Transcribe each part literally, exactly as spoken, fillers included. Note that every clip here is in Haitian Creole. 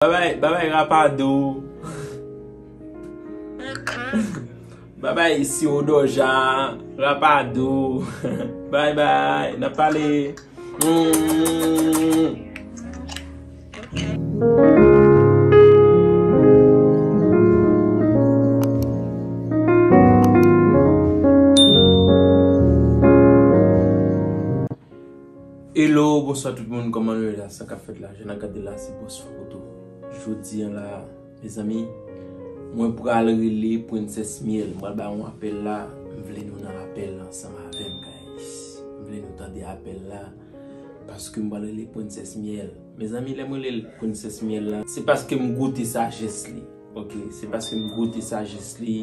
Babay, babay, Rapadou. Babay, Siwo Doja, Rapadou. Bye bye, n ap pale. Mm. Hello, bonswa tout moun, kòman nou ye la? Sa k ap fèt la? Jan n ap gade la, se Bòs Fouto. Jodi a la, mezanmi, mwen pral rele Prensès Myèl. Mwen pral ba yon apèl la. M vle nou nan apèl la ansanm avè m, guys. M vle nou tande apèl la. Paske m pral rele Prensès Myèl. Mezanmi, lè m rele l Prensès Myèl la, se paske m goute sajès li. Ok, se paske m goute sajès li.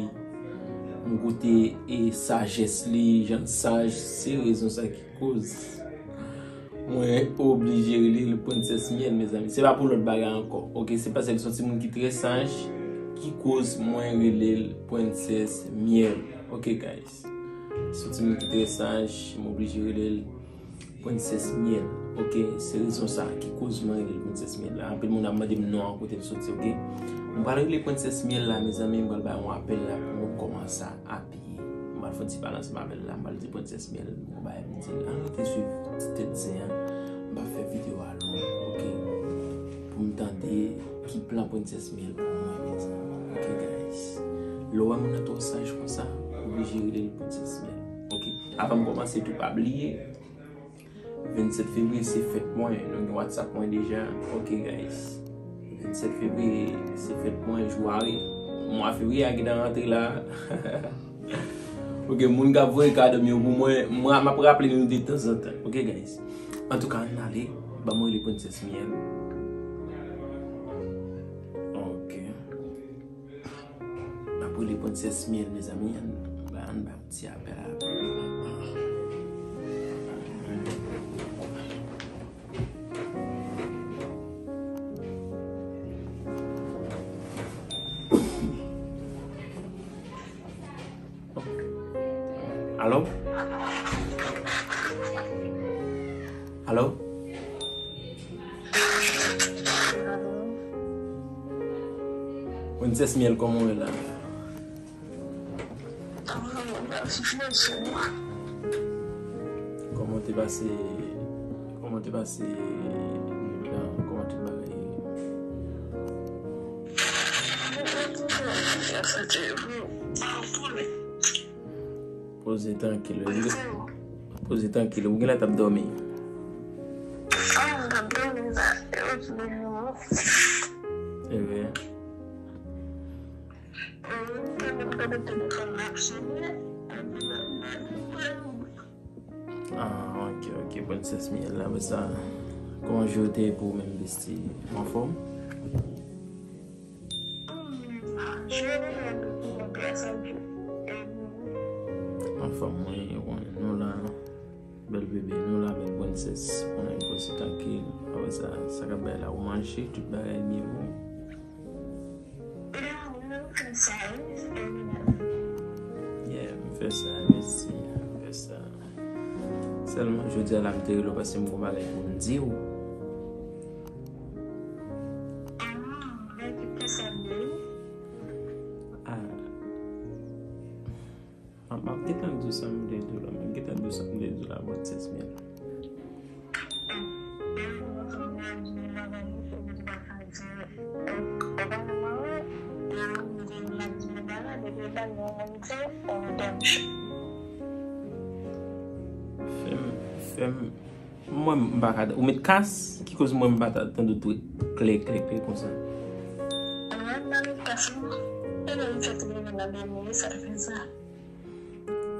M goute, e, sajès li, jan l saj, se rezon sa ki koz mwen oblije rele l Prensès Myèl, mezanmi. Se pa pou lòt bagay ankò. Ok, se paske l se yon timoun ki trè saj, ki koz mwen rele l Prensès Myèl. Ok, guys. Se yon timoun ki trè saj, m oblije rele l Prensès Myèl. Ok, se rezon sa ki koz mwen rele l Prensès Myèl la. Anpil moun ap mande m non an kote l soti, ok? M pral rele Prensès Myèl la, mezanmi, m pral bay yon apèl la pou nou kòmanse apiye. M pral fè yon ti pale ansanm avè l la, m pral di Prensès Myèl, m pral bay, m di l, ann rete swiv ti tèt zen an. M pa fè videyo a long, ok? Pou m tande ki plan Prensès Myèl pou mwen, mezanmi. Ok, guys. Lè w wè moun nan twò saj konsa, oblije rele l Prensès Myèl. Ok. Avan m kòmanse tou, pa bliye, vennsèt fevriye se fèt mwen. Nou gen WhatsApp mwen deja. Ok, guys. Vennsèt fevriye se fèt mwen, jou a ye. Mwa fevriye a gentan rantre la. Ok, moun k ap voye kado m yo pou mwen, mwen, m ap raple nou de tanzantan. Ok, guys. Antouka, ann ale, ban mwen rele Prensès Myèl. Ok. N ap rele Prensès Myèl, mezanmi. Ann, ann ba yon ti apèl a. Alo? Alo? Prensès Myèl, kòman w ye la? Kòman w te pase, kòman w te pase nwit lan? Kòman tout bagay ye? Poze trankil. Poze trankil. Ou genlè t ap dòmi. Ah, m t ap dòmi la. E ou ki dòmi ou? E vre. M tande, m tande telefòn nan ap sone. Epi m ap, m ap, m ap. Ah, ok, ok, Prensès Myèl la, men sa, kòman jou yo te ye pou ou menm, besti? Ou anfòm? Anfòm, wi, ou konnen, nou la, bèl bebe, nou la, bèl prensès, ou konnen, poze trankil, apre sa, sa k ap bay la, ou manje, tout bagay byen pou ou. Yeah, m fè sa, mèsi, m fè sa. Sèlman, jodi a la, m te rele w paske m gon bagay pou m di w. Ah. M ap, m ap gentan di w sa m vle di w la, m ap gentan di w sa m vle di w la, Prensès Myèl. Fè m, fè m, mwen m pa ka, ou met kas, ki koz mwen m pa ta tande w tou klè, klè, klè konsa?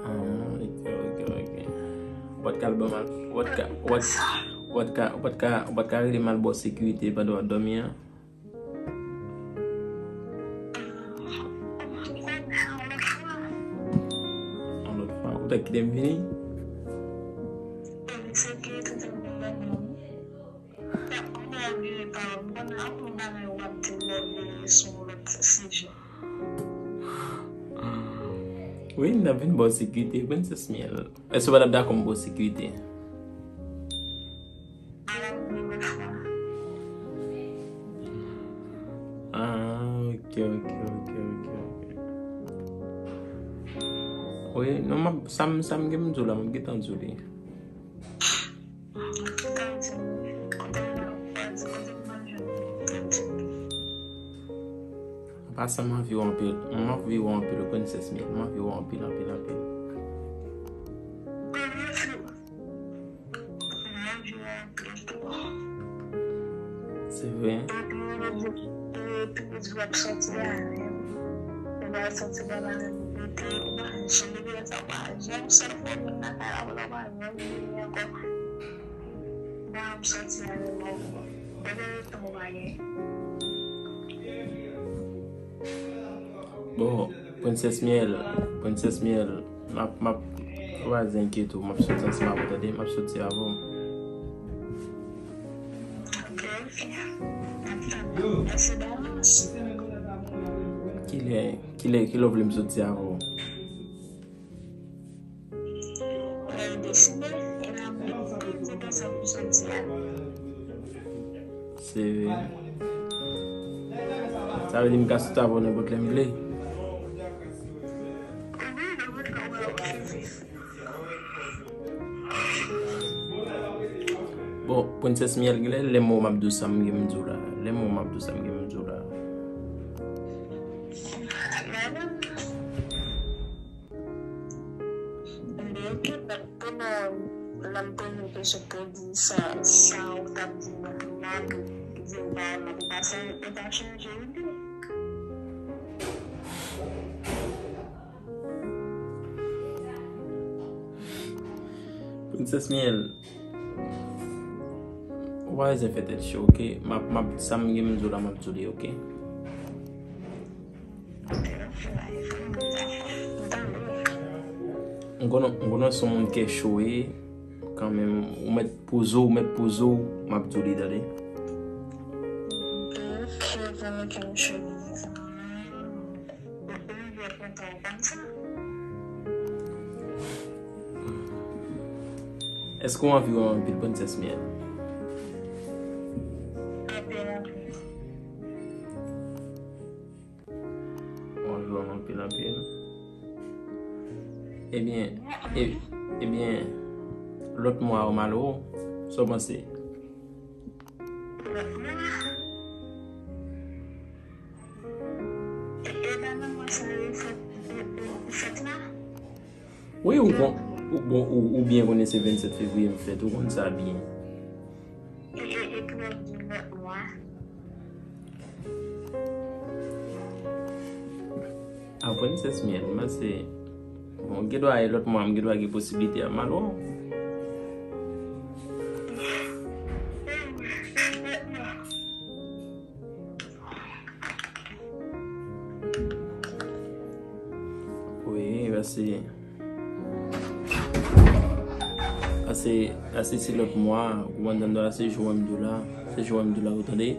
Ah, ok, ok, ok. Ou pa t ka al ban m al, ou pa t ka, ou pa t, ou pa t ka, ou pa t ka, ou pa t ka rele m al ba w sekirite pandan w ap dòmi an? Yon lòt fwa. Ou ta kite m vini? Wi, n ap vin ba w sekirite, Prensès Myèl. Èske w pa t ap dakò m ba w sekirite? Ala m vin yon lòt fwa. Ah, ok, ok, ok, ok, ok. Wi, non, m ap, sa m, sa m gen m di w la, m ap gentan di w li. An pasan, m anvi w anpil. M anvi w anpil, Princess Miel. M anvi w anpil, anpil, anpil. Se vre. Bon, Princess Miel, Princess Miel, m ap, m ap, ou pa enkyete w, m ap soti ansanm avè w, tande, m ap soti avè w. Kilè, kilè, kilè w vle m soti avè w? Se, sa vle di m ka soti avè w nenpòt lè m vle. Bon, Princess Miel, genlè lè m wè w m ap di w sa m gen m di w la. Lè m wè w m ap di w sa m gen m di w la. Mwen, ok, bat pou mwen, lè m poze w kesyon pou w di sa, sa ou t ap di mwen pou mwen, di m pa renmen, ou pa chanje, ou pa chanje ide. Princess Miel, ou pa bezwen fè tèt cho, ok? M ap, m ap, sa m gen m di w la, m ap di w li, ok? M konnen, m konnen se yon moun kè cho ye, kanmenm, ou mèt poze w, ou mèt poze w, m ap di w li, tande. Èske w anvi wè m anpil, Princess Miel? Ou anvi wè m anpil, anpil. Ebyen, e, ebyen, lòt mwa ou m al wè w, sa w panse? Wi, ou kon, ou, bon, ou, ou byen konnen se vennsèt fevriye m fèt, ou konn sa byen. A, Princess Miel, m panse, bon, gen dwa e lòt mwa, m gen dwa gen posiblite a m al wè w. Wi, pase, pase, pase se lòt mwa, ou konprann, tande, se jou m di w la, se jou m di w la, ou tande?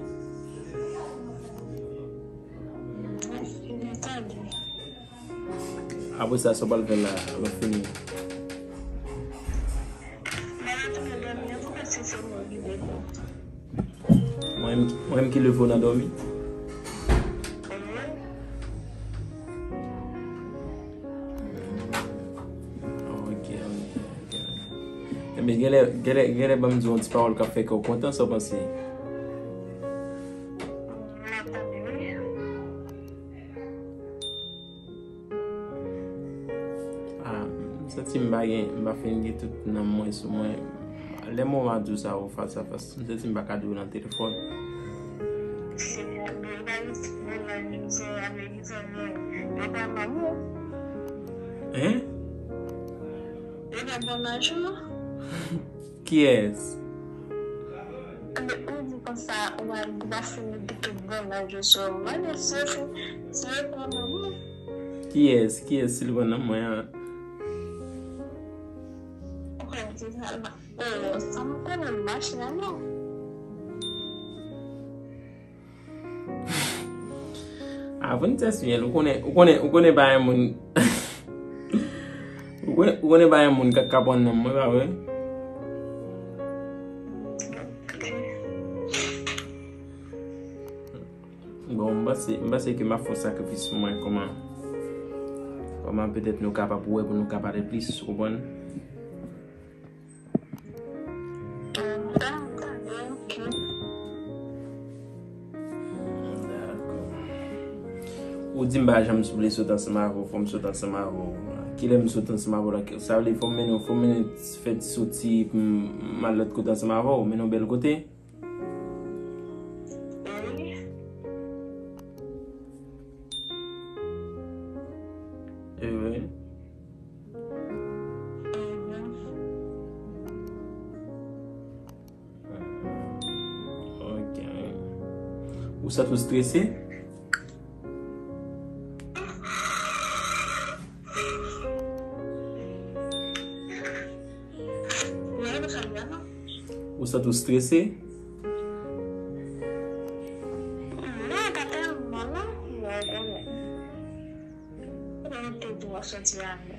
Apre sa, sa w pral fè la, lè w fini? Mwen menm, mwen menm ki leve w nan dòmi? Ok, ok, ok. Enben, genlè, genlè, genlè ban m di w yon ti pawòl k ap fè kè w kontan, sa w panse? Ah, m santi m pa gen, m pa fin gen tout nanm mwen sou mwen. Lè m wè w m a di w sa, ou fas a fas, m santi m pa ka di w nan telefòn. Hein? Kiyès? Ou di konsa, ou al pase mete tout bon laj yo sou mwen, men si yo fin, si yo pran nan mwen. Kiyès? Kiyès si l pran nan mwen an? Ou konn ki sa l pa, oh, sa m konnen m mache a non. Avan n tès myèl, ou konnen, ou konnen, ou konnen pa yon moun. Ou konnen, ou konnen pa yon moun k ap ka pran nan mwen, pa vre? Bon, m panse, m panse ke m ap fè yon sakrifis pou mwen, kòman, kòman petèt nou kapab wè pou nou ka pale plis, ou konprann? Ou di m pa janm vle sot ansanm avè w, fò m sot ansanm avè w. Kilè m sot ansanm avè w la? Sa vle fò m mennen w, fò m mennen w fè ti soti pou m, m al lòt kote ansanm avè w, mennen w bèl kote. E vre. Ok. Ou santi w strese? Ou santi w strese? Non, pa tèlman non. Mwen te dwe soti avè.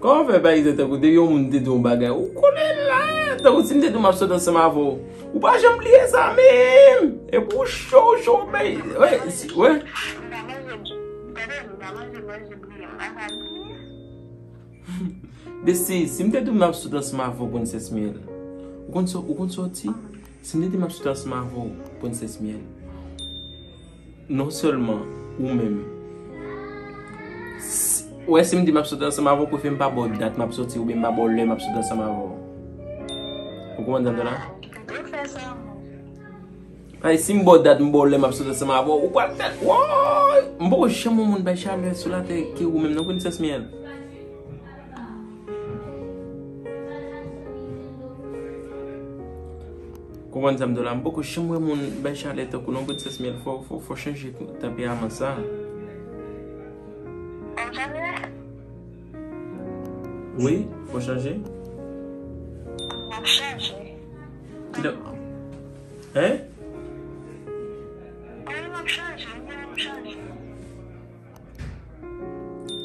Kòman fè pa egzanp tankou depi yon moun te di yon bagay, ou konnen la, tankou si m te di w m ap sot ansanm avè w, ou pa janm bliye sa menm. Epi w cho, w cho, bay, wè, si, wè. M pa manje, tande, m pa manje manje bliye, m pa ka bliye. Besti, si m te di w m ap sot ansanm avè w, Princess Miel, ou konn sa, ou konn sa w di? Si m te di m ap sot ansanm avè w, Princess Miel, non sèlman ou menm, si, ou wè, si m di m ap sot ansanm avè w, prefere m pa ba w dat m ap soti oubyen m pa ba w lè m ap sot ansanm avè w. Ou konprann sa m di w la? Ay, si m ba w dat, m ba w lè m ap sot ansanm avè w, ou pral fè, woy! M poko janm wè yon moun bay chalè sou latè ke ou menm non, Princess Miel. Konprann sa m di w la, m poko janm wè moun bay chalè tankou non, Princess Miel, fò, fò, fò chanje tanperaman sa. Wi, fò chanje. M ap chanje. Kilè, hein? Wi, m ap chanje, m ap chanje.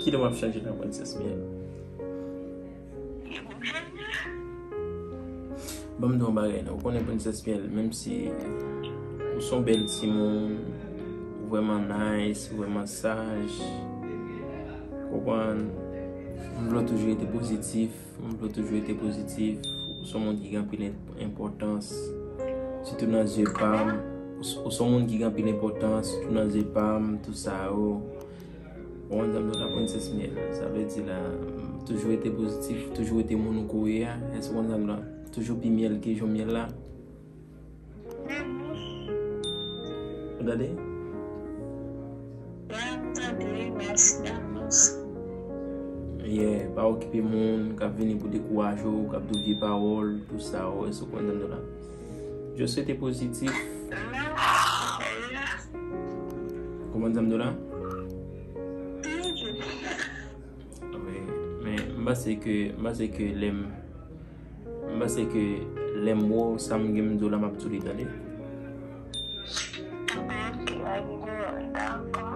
Kilè w ap chanje la, Princess Miel? Ban m di w yon bagay non, ou konnen Princess Miel, menm si ou se yon bèl timoun, ou vrèman nice, ou vrèman saj, konprann, m vle w toujou rete pozitif. M vle w toujou rete pozitif. Ou se yon moun ki gen anpil en-, enpòtans, sitou nan zye pa m. Ou s-, ou se yon moun ki gen anpil enpòtans, sitou nan zye pa m, tout sa yo. Ou konprann sa m di w la, Princess Miel. Sa vle di la, toujou rete pozitif, toujou rete moun ou ko ye a. Èske ou konprann sa m di w la? Toujou pi myèl ke jan w myèl la. Ou tande? Wi, m tande, mèsi davans. Yeah, pa okipe moun k ap vini pou dekouraje w, k ap di w vye pawòl, tout sa yo, èske ou konprann sa m di w la? Just rete pozitif. Konprann sa m di w la? Wi, men m panse ke, m panse ke lè m M panse ke lè m wè w, sa m gen m di w la, m ap di w li, tande. Ok, dakò.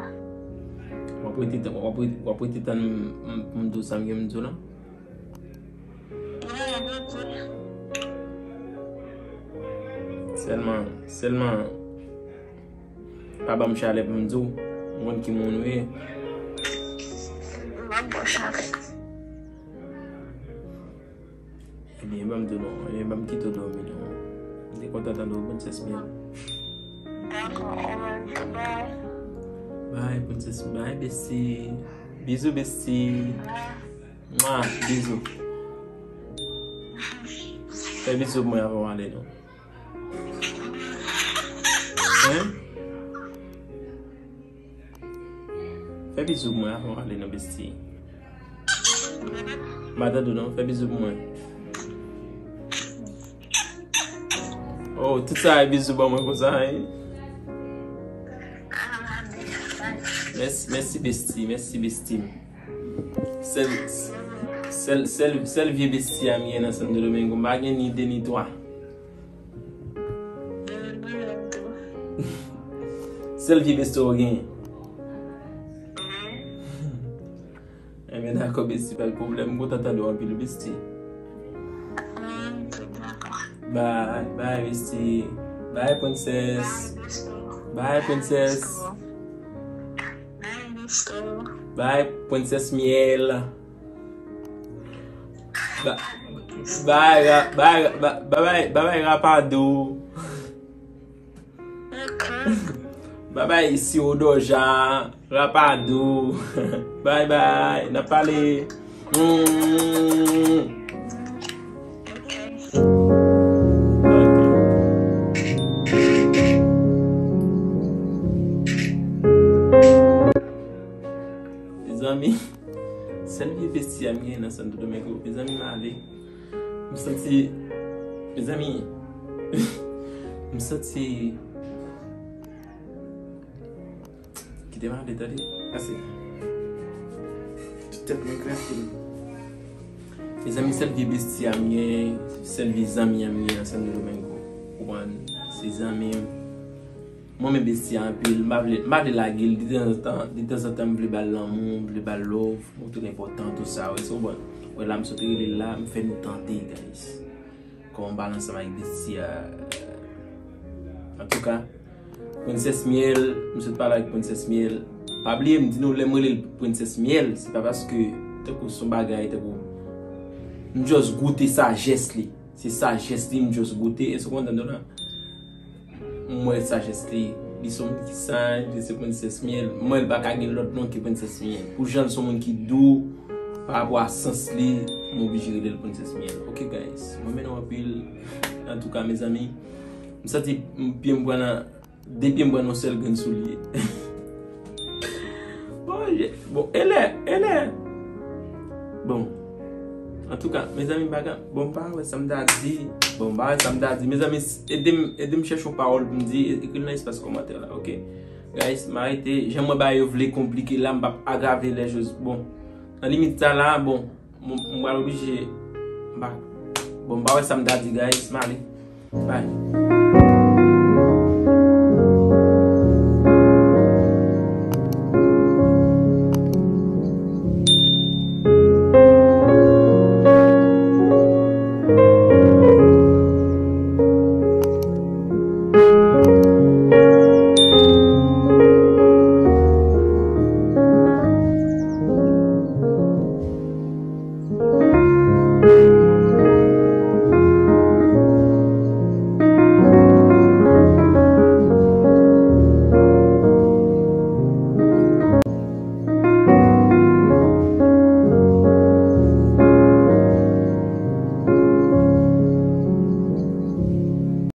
W ap rete, w ap rete, w ap rete tann m, m, m di w sa m gen m di w la? Wi, rete. Sèlman, sèlman, pa ban m chalè pou m di w, ou konn ki moun ou ye. M ap ba w chalè. Ebyen, ban m di w non. Ebyen, ban m kite w dòmi non. M te kontan tande w, Princess Miel. Dakò, ou menm tou, bye. Bye, Princess. Bye, bestie. Bizou, bestie. Mwa, bizou. Fè bizou pou mwen avan w ale non. Hein? Fè bizou pou mwen avan w ale non, bestie. M pa tande w non, fè bizou pou mwen. Oh, tout sa e bizou ban mwen konsa, hein? Mèsi, mèsi, bestie, mèsi, bestie m. Sèl, sèl, sèl, sèl vye bestie a m ye nan Santo Domingo. M pa gen ni de ni twa. Sèl vye bestie w genyen. Ebyen, dakò, bestie, pa gen pwoblèm. M kontan tande w anpil, bestie. Bye, bye, bestie. Bye, princess. Bye, princess. Bye, princess miel. Ba- Bye, ra- bye, bye, bye, bye, bye, bye, rapadou. Bye bye, siwo doja, rapadou. Bye bye, n ap pale. Mm. Ok. Mezanmi, sèl vye besti a m gen nan Santo Domingo. Mezanmi, m ale. M santi, mezanmi, m santi, kite m ale, tande. Ase. Tout tèt mwen kraze. Mezanmi, sèl vye besti a m gen, sèl vye zanmi a m gen nan Santo Domingo. Ou konprann? Se zanmi m. Mwen renmen besti a anpil, m pa vle, m pa vle lage l, detanzantan, detanzantan m vle ba l lanmou, m vle ba l love, montre l enpòtan, tout sa, wi, se w konprann. Wè la, m sot rele l la, m fè nou tande, guys. Kòman m pale ansanm avèk besti a. Antouka, Princess Miel, m sot pale avèk Princess Miel. Pa bliye, m di nou, lè m rele l Princess Miel, se pa paske, tankou, se yon bagay, tankou, m just goute sajès li. Se sajès li, m just goute. Èske w konprann sa m di w la? M wè sajès li. Li se yon moun ki saj, li se Princess Miel. M wè l pa ka gen lòt non ke Princess Miel. Pou jan l se yon moun ki dou, pa rapò a sans li, m oblije rele l Princess Miel. Ok, guys. Mwen renmen nou anpil. Antouka, mezanmi, m santi m, pye m pran nan, de pye m pran nan yon sèl grenn soulye. Bon, je- bon, e lè, e lè. Bon. Antouka, mezanmi, m pa ka, bon, m pa wè sa m ta di. Bon, m pa wè sa m ta di. Mezanmi, s- ede m, ede m chèche yon pawòl pou m di, e- ekri l nan espas kòmantè la, ok? Guys, m arete. Jan m wè bagay yo vle konplike la, m p ap agrave lè jòz. Bon, nan limit sa la, bon, m m pral oblije, m pa, bon, m pa wè sa m ta di, guys, m ale. Bye.